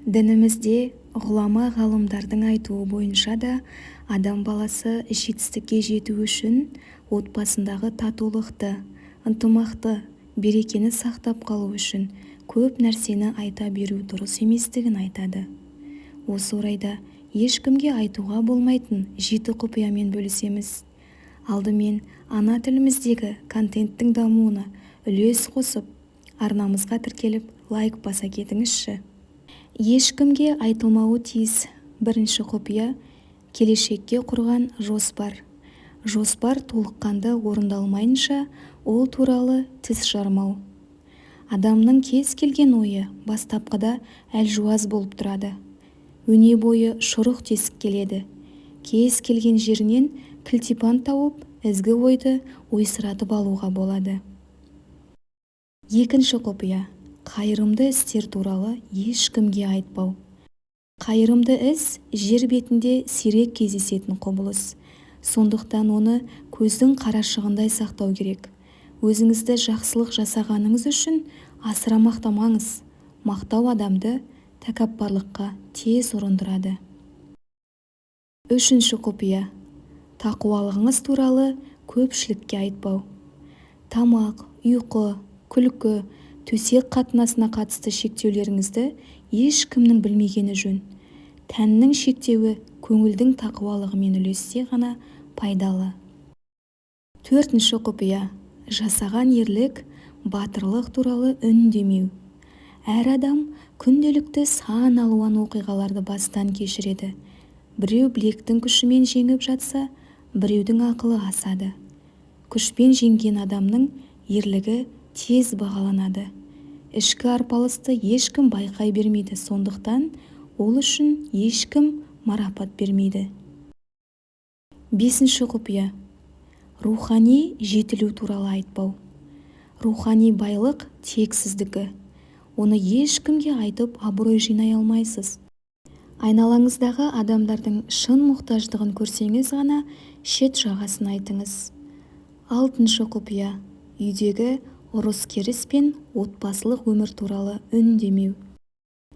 Дінімізде, ғұлама ғалымдардың айтуы бойынша да адам баласы жетістікке жету үшін отбасындағы татулықты, ынтымақты, берекені сақтап қалу үшін көп нәрсені айта беру дұрыс еместігін айтады. Осы орайда ешкімге айтуға болмайтын жеті құпиямен бөлісеміз. Алдымен ана тіліміздегі контенттің дамуына үлес қосып, арнамызға тіркеліп, лайк баса кетіңізші. Ешкімге айтылмауы тиіс бірінші құпия – келешекке құрған жоспар. Жоспар толыққанды орындалмайынша ол туралы тіс жармау. Адамның кез келген ойы бастапқыда әлжуаз болып тұрады. Өне бойы шұрық тесік келеді. Кез келген жерінен кілтипан тауып, ізгі ойды ойсыратып алуға болады. Екінші құпия – қайырымды істер туралы ешкімге айтпау. Қайырымды іс – жер бетінде сирек кездесетін құбылыс. Сондықтан оны көздің қарашығындай сақтау керек. Өзіңізді жақсылық жасағаныңыз үшін асыра мақтамаңыз. Мақтау адамды тәкаппарлыққа тез ұрындырады. Үшінші құпия – тақуалығыңыз туралы көпшілікке айтпау. Тамақ, ұйқы, күлкі, төсек қатынасына қатысты шектеулеріңізді ешкімнің білмегені жөн. Тәннің шектеуі көңілдің тақуалығымен үйлессе ғана пайдалы. Төртінші құпия – жасаған ерлік, батырлық туралы үндемеу. Әр адам күнделікті сан алуан оқиғаларды бастан кешіреді. Біреу білектің күшімен жеңіп жатса, біреудің ақылы асады. Күшпен жеңген адамның ерлігі тез бағаланады. Ішкі арпалысты ешкім байқай бермейді, сондықтан ол үшін ешкім марапат бермейді. Бесінші құпия – рухани жетілу туралы айтпау. Рухани байлық тек сіздікі. Оны ешкімге айтып абырой жинай алмайсыз. Айналаңыздағы адамдардың шын мұқтаждығын көрсеңіз ғана шет жағасын айтыңыз. Алтыншы құпия – үйдегі ұрыс-керіс пен отбасылық өмір туралы үндемеу.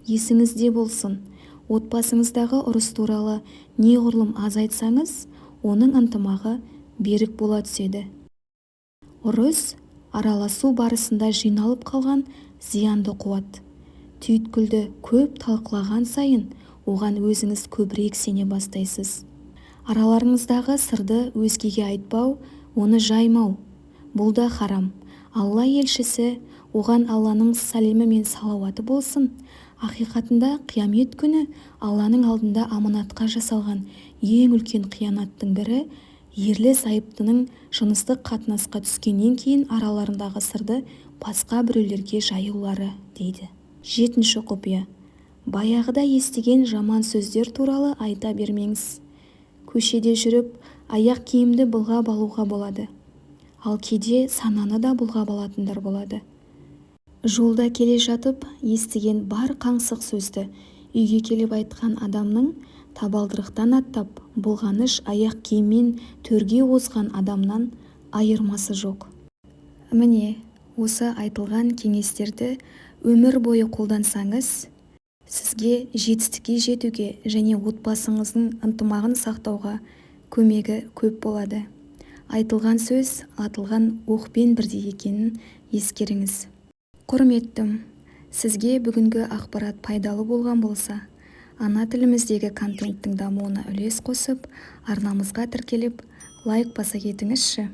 Есіңізде болсын, отбасыңыздағы ұрыс туралы неғұрлым аз айтсаңыз, оның ынтымағы берік бола түседі. Ұрыс – араласу барысында жиналып қалған зиянды қуат. Түйткілді көп талқылаған сайын оған өзіңіз көбірек сене бастайсыз. Араларыңыздағы сырды өзгеге айтпау, оны жаймау – бұл да харам. Алла елшісі, оған Алланың сәлемі мен салауаты болсын, ақиқатында қиямет күні Алланың алдында аманатқа жасалған ең үлкен қиянаттың бірі ерлі-зайыптының жыныстық қатынасқа түскеннен кейін араларындағы сырды басқа біреулерге жаюлары, дейді. Жетінші құпия: баяғыда естіген жаман сөздер туралы айта бермеңіз. Көшеде жүріп аяқ киімді былғап алуға болады. Ал кейде сананы да бұлғап алатындар болады. Жолда келе жатып естіген бар қаңсық сөзді үйге келіп айтқан адамның табалдырықтан аттап, былғаныш аяқ киіммен төрге озған адамнан айырмасы жоқ. Міне, осы айтылған кеңестерді өмір бойы қолдансаңыз, сізге жетістікке жетуге және отбасыңыздың ынтымағын сақтауға көмегі көп болады. Айтылған сөз атылған оқпен бірдей екенін ескеріңіз. Құрметтім, сізге бүгінгі ақпарат пайдалы болған болса, ана тіліміздегі контенттің дамуына үлес қосып, арнамызға тіркеліп, лайк баса кетіңізші.